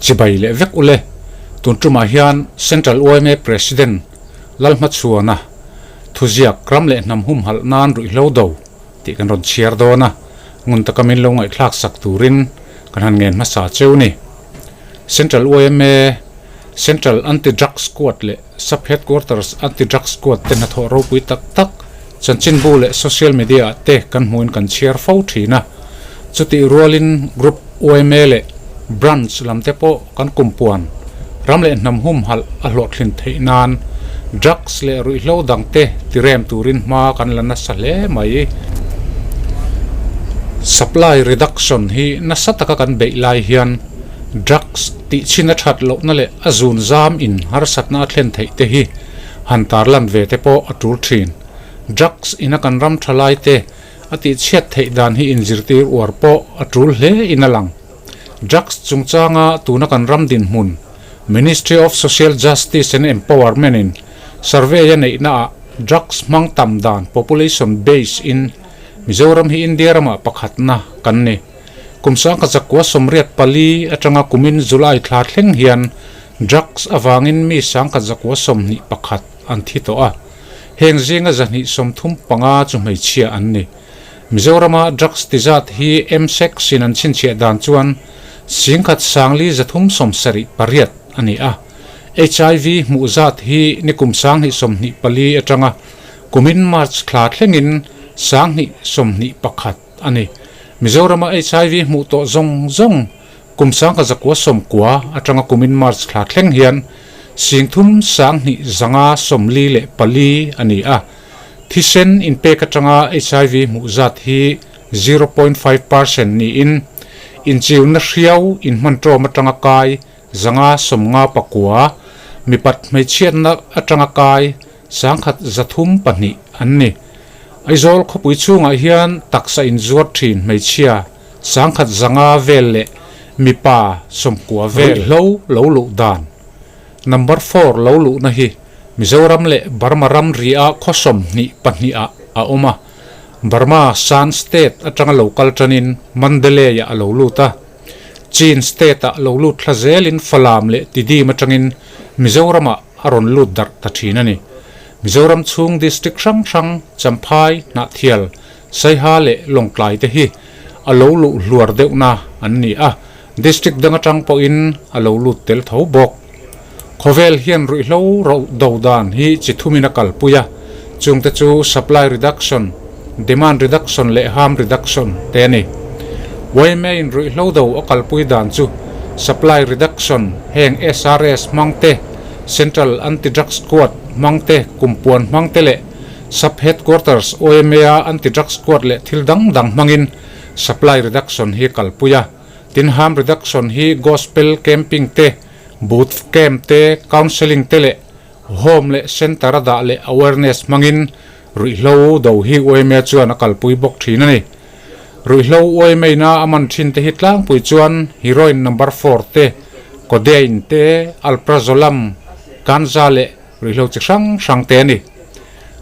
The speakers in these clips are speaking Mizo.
Chibai leh vek ule. Tun tumah hian Central yma President Lalhmachhuana thuziak ram leh hnam humhalh nan ruihhlo do tih kan rawn chhiar dawn a, ngun taka min lo ngaihthlak sak turin kan han ngen hmasa cheu ni. Central yma, Central Anti-Drug Squad leh Sub Headquarters Anti-Drug Squad te hnathawh ropui tak tak chanchinbu leh social media ah te kan hmuhin kan chhiar fo thin a. Chutih rualin Group yma leh Branch lam te pawh kan kumpuan ram leh hnam humhalh a hlawhtlin theih nan drugs leh ruihhlo dang te tirem turin hma kan la nasa hle mai. Supply reduction hi nasa taka kan beih lai hian drugs tih chhin a that lohna leh a zun zam in harsatna a thlen theih te hi han tarlan ve te pawh a tul thin. Drugs ina kan ram tha lai te a tih chhiat theih dan hi inzirtir uar pawh a tul hle in a lang. Drugs chungchanga tuna kan ram dinhmun Ministry of Social Justice and Empowerment in survey a neihna ah drugs hmang tam dan population base in Mizoram hi India ramah pakhatna kan ni. Kum sangkha zakua 84 atanga kumin July thla thleng hian drugs avangin mi sangkhat zakua 21 an thi tawh a. Heng zinga 235 chu hmeichhia an ni. Mizorama drugs ti zat hi MSEC in an chhinchhiah dan chuan 10 sangli 378 a ni a. HIV hmuh zat hi nikum 2024 atanga kumin March thla thlengin 2021 a ni. Mizorama HIV hmuh tawh zawng zawng kum 1990 atanga kumin March thla thleng hian 3 254 a ni a. Thisen inpek atanga HIV hmuh zat hi 0.5% niin inchiuna hriau inhman tawm atanga kai 559, mipat hmeichhiatna atanga kai 132 an ni. Aizawl khawpui chhungah hian taksa inzuar thin hmeichhia 105 vel leh mipa 90 vel hlo lo luh dan. Number four lo luhna hi Mizoram leh Burma ram ria khaw 22 ah a awm a. Burma Shan State atanga lo kal tanin Mandalay ah a lo lut a. Chin State ah lo lut thla zelin Falam leh Tidim atangin Mizoram ah a rawn lut darh ta thin a ni. Mizoram chhung district hrang hrang Champhai, Hnahthial, Saiha leh Lawngtlai te hi a lo luh hluar deuhna an ni a. District dang atang pawhin a lo lut tel tho bawk. Khawvel hian ruihhlo ro do dan hi chi thumin a kalpui a, chungte chu supply reduction, demand reduction leh harm reduction te a ni. Yma in ruihhlo do a kalpui dan chu supply reduction heng SRS hmang te, Central Anti-Drug Squad hmang te, kumpuan hmang te leh Sub Headquarters yma a Anti-Drug Squad leh thil dang dang hmangin supply reduction hi kalpui a. Tin harm reduction hi gospel camping te, booth camp te, counselling te leh home leh centre a dah leh awareness hmangin ruihhlo do hi yma chuan a kalpui bawk thin a ni. Ruihhlo yma ina a man thin te hi tlangpui chuan heroin number four te, codeine te, alprazolam, ganja leh ruihhlo chi hrang hrang te a ni.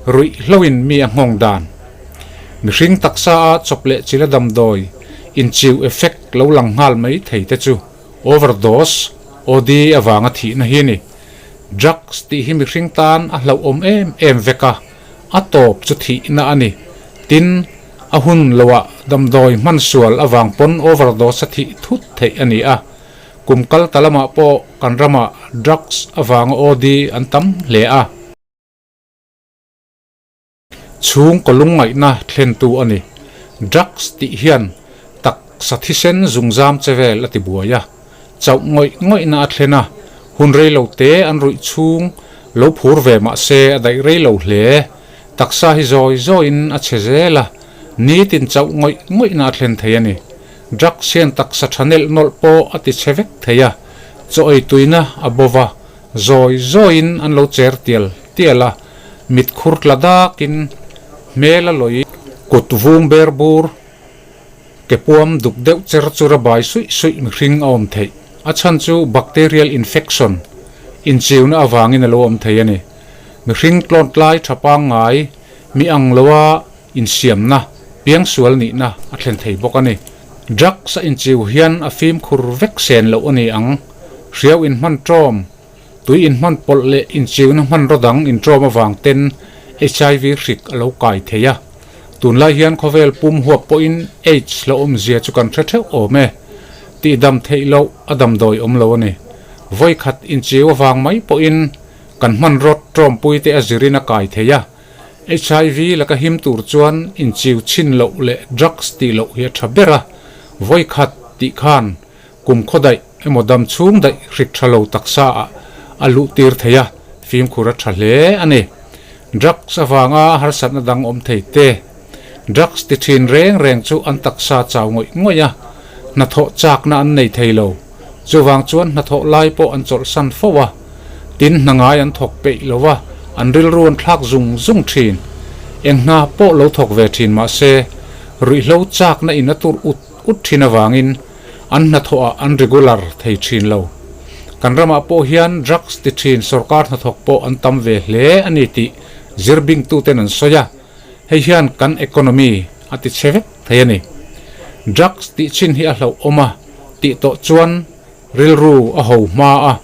Ruihhlo in mi a nghawng dan. Mihring taksa a chawp leh chila damdawi inchiu effect lo lang nghal mai thei te chu overdose, OD, avanga thihna hi a ni. Drugs tih hi mihring tan a hlauhawm em em vek a, a tawp chu thihna a ni. Tin, a hun loah damdawi hman sual avang pawn overdose a thih thut theih a ni a. Kum kal ta lamah pawh kan ramah drugs avanga OD an tam hle a. Chhung kaw lungngaihna thlentu a ni. Drugs tih hian taksa thisen zungzam che vel a ti buai a. Chauh ngawih ngawihna a thlen a, hun rei lo te an ruih chhung lo phur ve mah se a daih rei lo hle. Taksa hi zawi zawiin a chhe zel a, nitin chauh ngawih ngawihna a thlen thei a ni. Drugs hian taksa tha nelh nawlh pawh a ti chhe vek thei a, chaw ei tuina a bo va, zawi zawiin an lo cher tial tial a, mit khur tla dakin hmel a lawi. Kut vung ber bur, ke puam duk deuh cher chur a bai suih suih mihring a awm theih. A chhan chu bacterial infection, inchiuna avangin a lo awm thei a ni. Mihring tlawntlai tha pangngai, mi ang loa insiamna, piangsual nihna a thlen thei bawk a ni. Drugs a inchiu hian a fimkhur vek sen loh a ni ang. Hriau inhman ṭawm, tui inhman pawlh leh inchiuna hmanraw dang inṭawm avang ten HIV hrik a lo kai thei a. Tunlai hian khawvel pum huap pawhin AIDS hlauhawmzia chu kan hre theuh awm e. Tihdam theih loh a damdawi awm lo a ni. Vawikhat inchiu avang mai pawhin kan hmanraw ṭawmpui te a zirin a kai thei a. HIV laka him tur chuan inchiu chhin loh leh drugs tih loh hi a tha ber a, vawikhat tih khan kum khaw daih emaw dam chhung daih hrik tha lo taksa ah a luh tir thei a, fimkhur a tha hle a ni. Drugs avanga harsatna dang awm thei te, drugs ti thin reng reng chu an taksa chau ngawih ngawih a, hnathawh chakna an nei thei lo. Chuvang chuan hnathawh lai pawh an chawlhsan fo a, tin hna ngai an thawk peih lo a, an rilru an thlak zung zung thin. Eng hna pawh lo thawk ve thin mah se, ruihhlo chakna in a tur ut ut thin avangin an hnathawhah an regular thei thin lo. Kan ramah pawh hian drugs ti thin sorkar hnathawk pawh an tam ve hle a ni tih zirbingtuten an sawi a, Hei hian kan economy a ti chhe vek thei a ni. Drugs tih chin hi a hlauhawm a, tih tawh chuan rilru a ho hma a,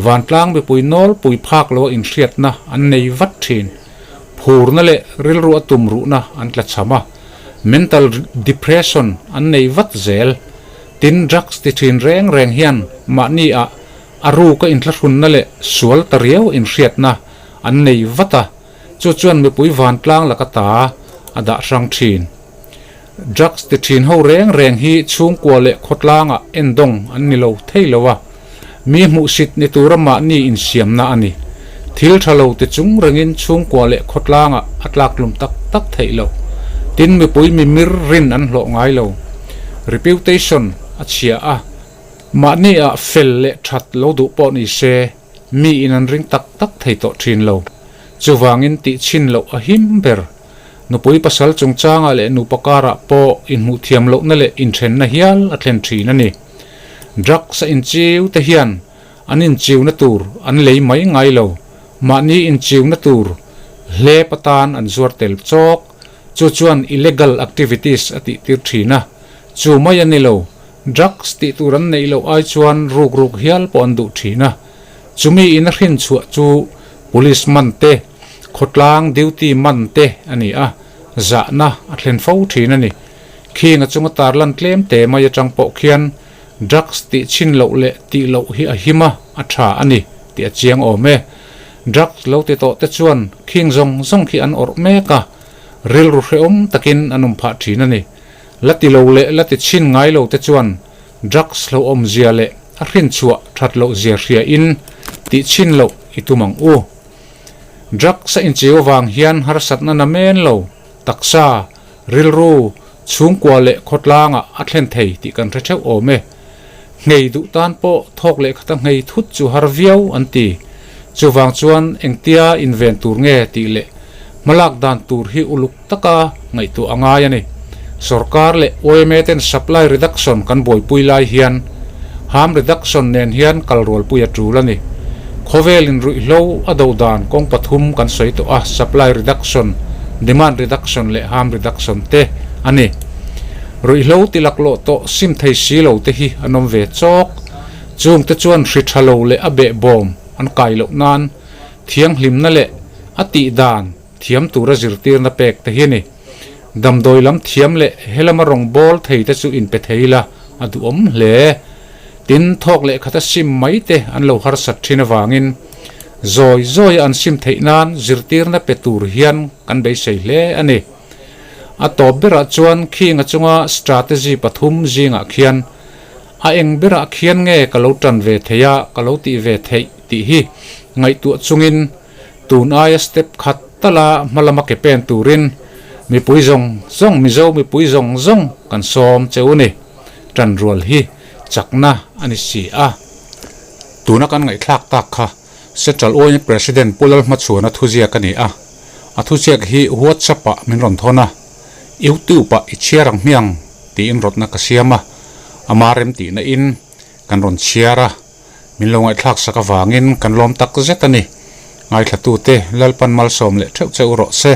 vantlang mipui nawlpui phak loa inhriatna an nei vat thin. Phurna leh rilru a tum ruhna an tla cham a, mental depression an nei vat zel. Tin, drugs ti thin reng reng hian mahni ah a ruka inthlahrunna leh sual ta riau inhriatna an nei vat a, Chu chuan mipui vantlang laka ta a dah hrang thin. Drugs ti thin ho reng reng hi chhungkua leh khawtlangah endawng an ni lo thei lo a, mi hmuhsit ni tura mahni insiamna a ni. Thil tha lo ti chung rengin chhungkua leh khawtlangah a tlaktlum tak tak theih loh. Tin, mipui mimir rin an hlawh ngai lo. Reputation a chhia a, mahni ah fel leh that lo duh pawh ni se, Mi in an ring tak tak thei tawh thin lo. Chuvangin tih chhin loh a him ber. Nupui pasal chungchangah leh nupa karah pawh inhmuh thiam lohna leh inthenna hial a thlen thin a ni. Drugs a inchiu te hian an inchiuna tur an lei mai ngai lo. Mahni inchiuna tur hlep atan an zuar tel chawk. Chu chuan illegal activities a tih tir thin a. Chu mai a ni lo. Drugs tih tur an neih loh ai chuan ruk ruk hial pawh an duh thin a, chumi in a hrin chhuah chu police man te, khawtlang duty man te a ni a, zahna a thlen fo thin a ni. Khing a chunga tarlan tlem te mai atang pawh khian drugs tih chhin loh leh tih loh hi a him a, a tha a ni tih a chiang awm e. Drugs lo ti tawh te chuan khing zawng zawng khi an awrh mek a, rilru hrehawm takin an awm phah thin a ni. La ti lo leh la ti chhin ngai lo te chuan drugs hlauhawmzia leh a hrinchhuah that loh zia hria in tih chhin loh i tum ang u. Drugs a incheu avang hian harsatna na men lo, taksa, rilru, chhungkua leh khawtlangah a thlen thei tih kan hre theuh awm e. Nghei duh tan pawh thawk leh khata nghei thut chu har viau an ti. Chuvang chuan engtia inven tur nge tih leh hmalak dan tur hi uluk taka ngaihtuah a ngai a ni. Sorkar leh yma ten supply reduction kan buaipui lai hian harm reduction nen hian kal rualpui a tul a ni. Khawvelin ruihhlo a do dan kawng pathum kan sawi tawh a, supply reduction, demand reduction leh harm reduction te a ni. Ruihhlo ti laklawh tawh sim thei si lo te hi an awm ve chawk. Chungte chuan hri tha lo leh a behbawm an kai loh nan thianghlimna leh a tih dan thiam tura zirtirna pek te hi a ni. Damdawi lam thiam leh helama rawng bawl thei te chu inpe thei ila a duhawm hle. Tin, thawk leh khata sim mai te an lo harsat thin avangin zawi zawia an sim theih nan zirtirna pe tur hian kan beisei hle a ni. A tawp berah chuan khinga chunga strategy pathum zingah khian a eng berah khian nge ka lo tan ve thei a, ka lo tih ve theih tih hi ngaihtuah chungin tun aia step khat tala hma lama ke pen turin mipui zawng zawng Mizo mipui zawng zawng kan sawm cheu ni. Tanrual hi chakna a ni si a. Tuna kan ngaihthlak tak kha Central Oil President Pu Lalhmachhuana thuziak a ni a. A thuziak hi WhatsApp ah min rawn thawn a, YouTube ah i chhiar ang hmiang tiin rawtna ka siam a, ama rem tihna in kan rawn chhiar a, min lo ngaihthlak sak avangin kan lawm tak zet a ni. Ngaithlatute Lalpan malsawm leh theuh cheu rawh se.